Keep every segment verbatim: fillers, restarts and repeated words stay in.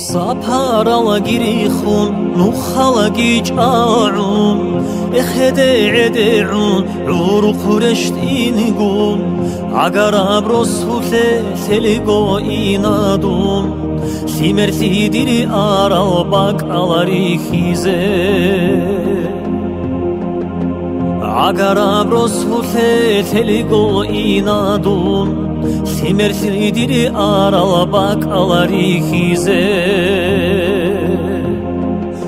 Сапаралги рихун, нухалаги чӀагӀун, эхеде гӀедегӀун, гӀурухъ рещтӀинигун, гӀагараб росулъе лъелиго инадун, лъимерлъи дир арал бакӀал рихьизе. ГӀагараб росулъе лъелиго инадун, лъимерлъи дир арал бакӀал рихьизе.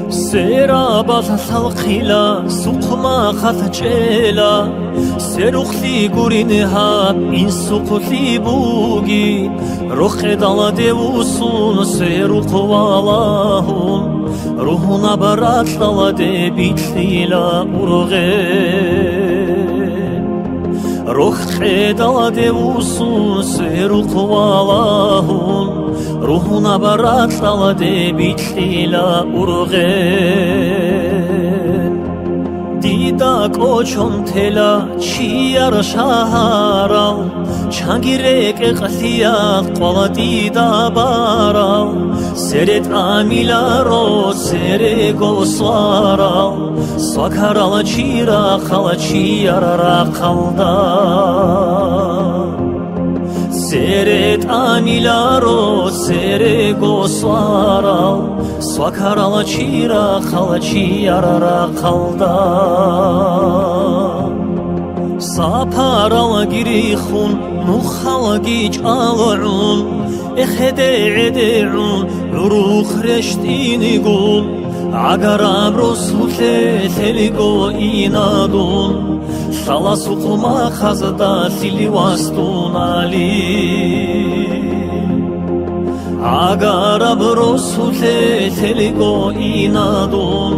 Серабалъ лъалхъила, сухъмахъалъ чӀела, серухълъи гурин гьаб, инсухълъи бугин, рохъедал дев усун, серухъ валагьун, ругьунаб ракьалде бикьила ургъел. Рохъедал дев усун, серухъ валагьун, ругьунаб ракьалде бикьила ургъел. Дида кӀочон тела чияр шагьарал, чанги рекӀекълъиялъ къвала дида барал, цере тӀамиларо, церего сварал, свакарал чирахъал чияр рахъалда. Цере тӀамиларо, церего сварал, свакарал чирахъал чияр рахъалда. Сапаралги рихун, нухалги чӀалгӀун, эхеде гӀедегӀун, гӀурухъ рещтӀинигун, гӀагараб росулъе лъелиго инадун, лъала сухъмахъазда лъили вастунали. ГӀагараб росулъе лъелиго инадун,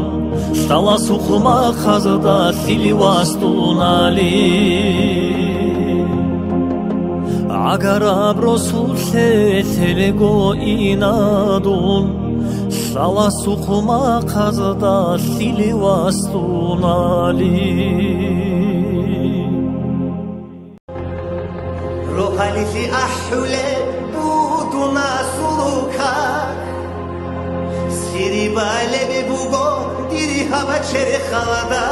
лъала сухъмахъазда лъили вастунали. ГӀагараб росулъе лъелиго инадун, лъала сухъмахъазда лъили вастунали. Рогьалилъи ахӀулеб буго насулукак, сири балеб буго дир гьаб черхалда.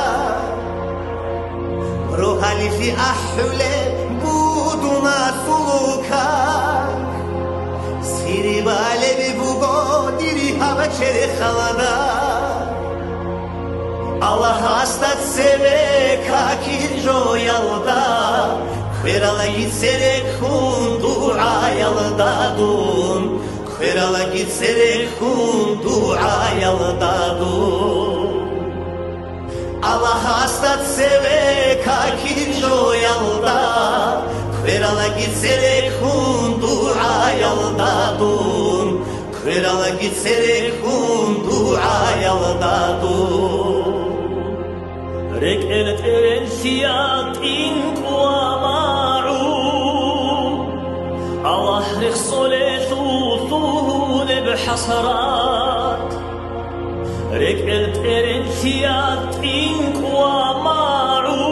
Рогьалилъи ахӀулеб буго насулукак, сири балеб буго дир гьаб черхалда. Аллагьасда цеве какил жоялда, квералаги церехун дугӀаялда дун, квералаги церехун дугӀаялда дун. Аллагьасда цеве какил жоялда, квералаги церехун дугӀаялда дун, квералаги церехун дугӀаялда дун. РекӀел тӀерелъиялъ тӀинкӀ ва магӀу, Аллагь рехсолелъул лъугьунеб хӀасарат. РекӀел тӀерелъиялъ тӀинкӀ ва магӀу,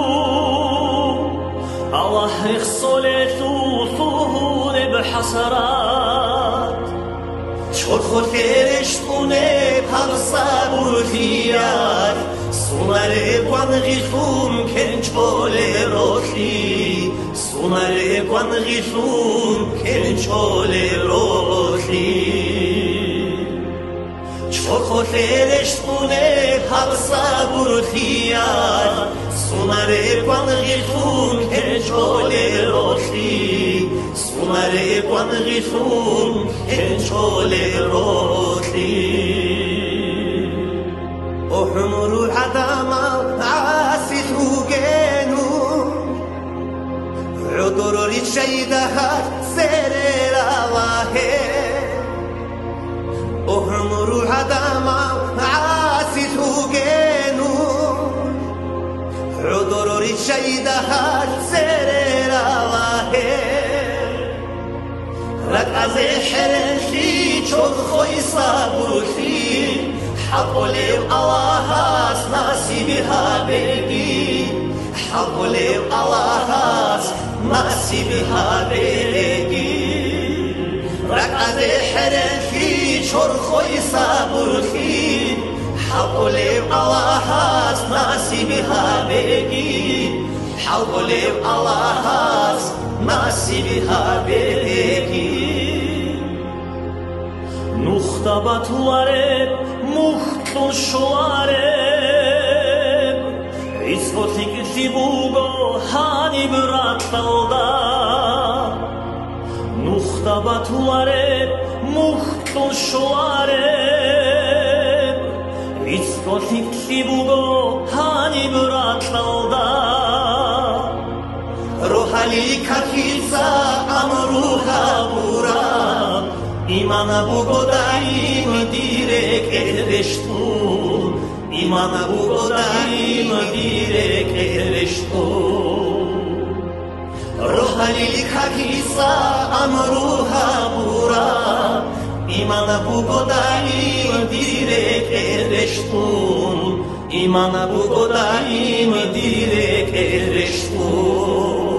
Аллагь рехсолелъул лъугьунеб хӀасарат. Чорхолъе рещтӀунеб гьаб сабурлъиялъ, сунаре кван гъилъун кенчӀолел рокьи, сунаре кван гъилъун кенчӀолел рокьи. Чорхолъе рещтӀунеб гьаб сабурлъиялъ, сунаре кван гъилъун кенчӀолел рокьи, сунаре кван гъилъун кенчӀолел рокьи. О, гӀумру гӀадамал гӀасилъугену, гӀодор риччайда гьар церерала гьел. О, гӀумру гӀадамал гӀасилъугену, гӀодор риччайда гьар церерала гьел. РакӀазе хӀеренлъи, чорхое сабурлъи, хӀакъулев Аллагьас насиб гьабеги, хӀакъулев Аллагьас насиб гьабеги. РакӀазе хӀеренлъи, Чорхое сабурлъи хӀалкӀолеб Аллагьас насиб гьабеги, хӀалкӀолеб Аллагьас насиб гьабеги. Нухда батулареб, мухь кьун щолареб, рицӀго лъикӀлъи буго гьаниб ракьалда. Нухда батулареб, мухь кьун щолареб, рицӀго лъикӀлъи буго гьаниб ракьалда. Рогьалил какица амру гьабураб, иман буго даим дир рекӀелъ рещтӀун, иман буго даим дир рекӀелъ рещтӀун. Рогьалил какица амру гьабураб, иман буго даим дир рекӀелъ рещтӀун, иман буго даим дир рекӀелъ рещтӀун.